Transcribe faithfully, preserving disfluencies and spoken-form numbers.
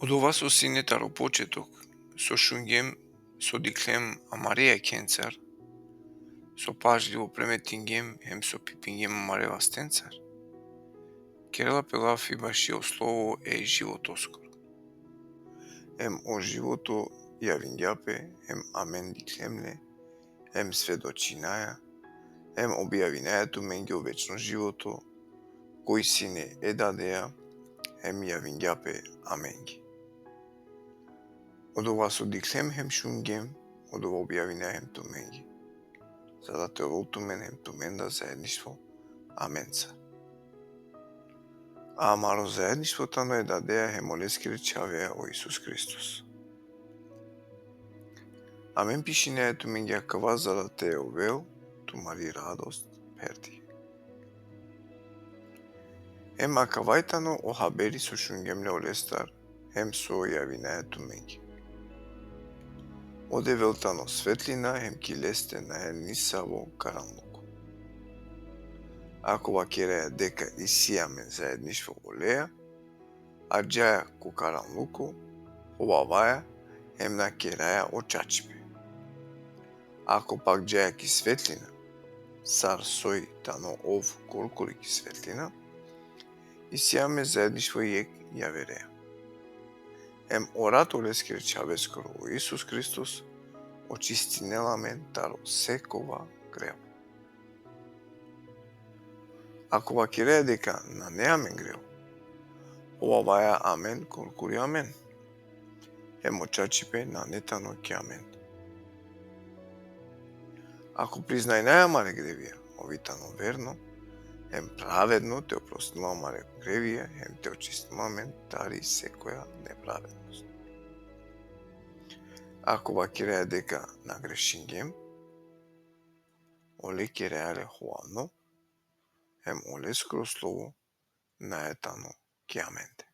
Odova so sine taro početok, so šungjem, so dikhljem amare jakhencar, so pažljivo premetingjem hem so pipingjem amare vastencar, kerela pe lafi baši o slovo e životoskoro. Hem o životo javingja pe, hem amen dikhljem le, hem svedočinaja, hem objavinaja tumenge o večno životo, koj sine e Dadeja, hem javingja pe amenge. Odova so dikhljem hem šungjem, odova objavinaja hem tumenge, za da te ovel tumen hem tumen da zaedništvo amenca. A amaro zaedništvo tano e Dadeja hem oleskere čhaveja o Isus Hristos. Amen pišinaja tumenge akava za da te ovel tumari radost pherdi. Hem akavaj tano o haberi so šungjem le olestar, hem so javinaja tumenge. O Devel tano svetlina, hem ki leste nane nisavo karanluko. Ako vakeraja deka isi amen zaedništvo oleja, a džaja ko karanluko, hovavaja, hem na keraja o čačipe. Ako pak džaja ki svetlina, sar soj tano ov korkori ki svetlina, isi amen zaedništvo jekh javereja. Hem o rat oleskere čhaveskoro o Isus Hristos očistinela amen taro sekova grelo. Ako vakeraja deka nane amen grelo, hovavaja amen korkori amen, hem o čačipe nane tano ki amen. Ako priznajnaja amare grevija, ov i tano verno hem pravedno te oprostinel amare grevija hem te očistinel amen tari sekoja nepravednost. Ako vakeraja deka na grešingjem, ole keraja le hovavno, hem oleskoro slovo nane tano ki amende.